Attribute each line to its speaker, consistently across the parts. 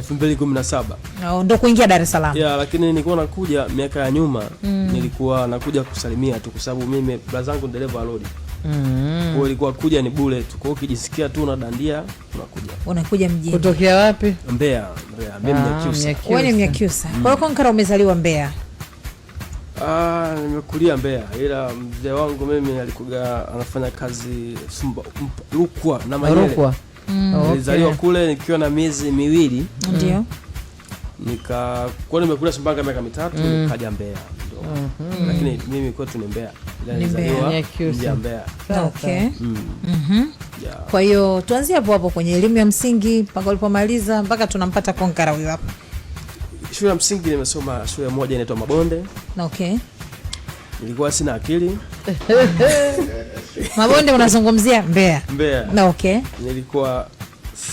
Speaker 1: 2017.
Speaker 2: No, ndo kuingia Dar es Salaam.
Speaker 1: Yeah, lakini nilikuwa nakuja miaka ya nyuma, nilikuwa nakuja kusalimia tu kwa sababu mimi bra zangu ni dereva wa lori. Kwa hiyo ilikuwa kuja ni bure tu. Kwa hiyo ukijisikia tu unadandia unakuja.
Speaker 2: Unakuja mjini.
Speaker 3: Kutokea wapi?
Speaker 1: Mbeya, Mbeya. Mimi Mnyakyusa.
Speaker 2: Wewe ni Mnyakyusa. Kwa hiyo Konkara umezaliwa Mbeya.
Speaker 1: Nimekulia Mbeya, ila mzee wangu mimi alikuwa anafanya kazi Sumba, Rukwa na Manyele.
Speaker 3: Rukwa. Okay.
Speaker 1: Nilizaliwa kule nikiwa na miezi 2.
Speaker 2: Ndio.
Speaker 1: Nikakuwa nimekulia Sumbawanga miaka 3, nikaja Mbeya. Ndio. Lakini mimi kwetu ni Mbeya. Ila
Speaker 2: Ni Mbeya.
Speaker 1: nilizaliwa
Speaker 3: Nyakyusa.
Speaker 1: mji wa Mbeya.
Speaker 3: Sawa,
Speaker 2: Okay.
Speaker 3: sawa.
Speaker 1: Yeah.
Speaker 2: Kwa hiyo tuanzie hapo hapo kwenye elimu ya msingi mpaka ulipomaliza mpaka tunampata Konkara huyu hapa.
Speaker 1: Shule ya msingi nimesoma shule moja inaitwa Mabonde.
Speaker 2: Okay.
Speaker 1: Nilikuwa sina akili.
Speaker 2: Mabonde unazungumzia Mbeya.
Speaker 1: Mbeya.
Speaker 2: Na okay.
Speaker 1: Nilikuwa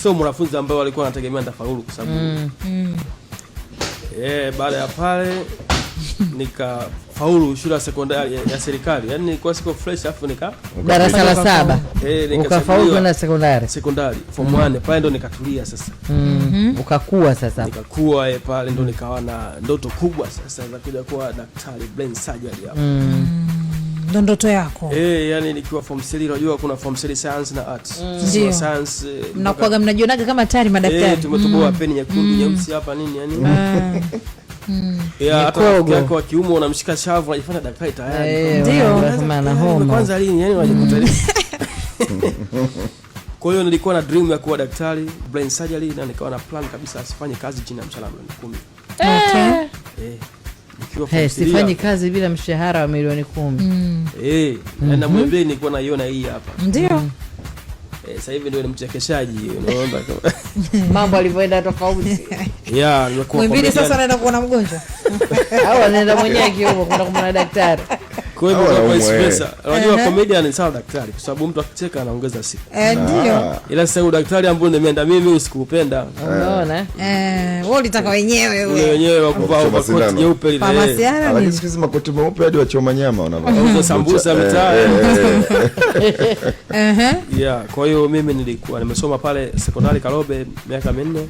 Speaker 1: sio mwanafunzi ambaye walikuwa wanategemea nitafaulu kwa sababu baada ya pale nikafaulu shule ya sekondari ya serikali. Yaani nilikuwa siko fresh afu nika
Speaker 3: Darasa la 7.
Speaker 1: Nikachaguliwa
Speaker 3: Ukafaulu kwenda sekondari.
Speaker 1: Sekondari form 1 pale ndo nikatulia sasa.
Speaker 3: Ukakua sasa.
Speaker 1: Nikakua pale ndo nikawa na ndoto kubwa sasa za kuja kuwa daktari brain surgery hapo.
Speaker 2: Ndo ndoto yako.
Speaker 1: Yani nikiwa form 3, unajua kuna form 3 science na arts. Sisi
Speaker 2: Ndio.
Speaker 1: wa science,
Speaker 2: Mnakuwaga mnajionaga kama tayari madaktari.
Speaker 1: Tumetoboa peni nyekundu, nyeusi hapa nini yani. Yeah, hata
Speaker 3: Mikogo.
Speaker 1: rafiki yako wa kiume unamshika shavu unajifanya daktari tayari.
Speaker 2: Ndio.
Speaker 3: Kama ana homa.
Speaker 1: Kwanza lini yani unajikuta lini? Kwa hiyo nilikuwa na dream ya kuwa daktari brain surgery na nikawa na plan kabisa asifanye kazi chini ya mshahara wa milioni 10.
Speaker 2: Okay.
Speaker 1: Nikiwa form
Speaker 3: Hey,
Speaker 1: three
Speaker 3: sifanyi
Speaker 1: hapo.
Speaker 3: kazi bila mshahara wa milioni 10.
Speaker 1: Na mwambie nilikuwa naiona hii hapa.
Speaker 2: Ndio.
Speaker 1: Sasa hivi ndio ni mchekeshaji, unaona kama
Speaker 3: mambo alivyoenda tofauti.
Speaker 1: Yeah, nimekuwa
Speaker 2: Muhimbili
Speaker 1: comedian.
Speaker 2: sasa anaenda kuona mgonjwa.
Speaker 3: Au anaenda mwenyewe kiumo kwenda kumwona daktari.
Speaker 1: Kwa hivyo
Speaker 4: Au
Speaker 1: kwa
Speaker 4: anaumwa yeye.
Speaker 1: pesa. Unajua comedian ni sawa daktari kwa sababu mtu akicheka anaongeza siku.
Speaker 2: Ndio.
Speaker 1: Ila sasa daktari ambao nimeenda mimi usikupenda.
Speaker 3: Unaona?
Speaker 2: Wewe ulitaka wenyewe
Speaker 1: Ule
Speaker 2: wewe.
Speaker 1: wenyewe wa kuvaa
Speaker 4: Kuchoma
Speaker 1: overcoat
Speaker 4: sindano.
Speaker 1: jeupe lile.
Speaker 2: Famasiana
Speaker 4: Lakini
Speaker 2: nini?
Speaker 4: siku hizi makoti meupe hadi wachoma nyama wanavaa.
Speaker 1: Wauza sambusa mitaa. Yeah, kwa hiyo mimi nilikuwa nimesoma pale sekondari Karobe miaka 4.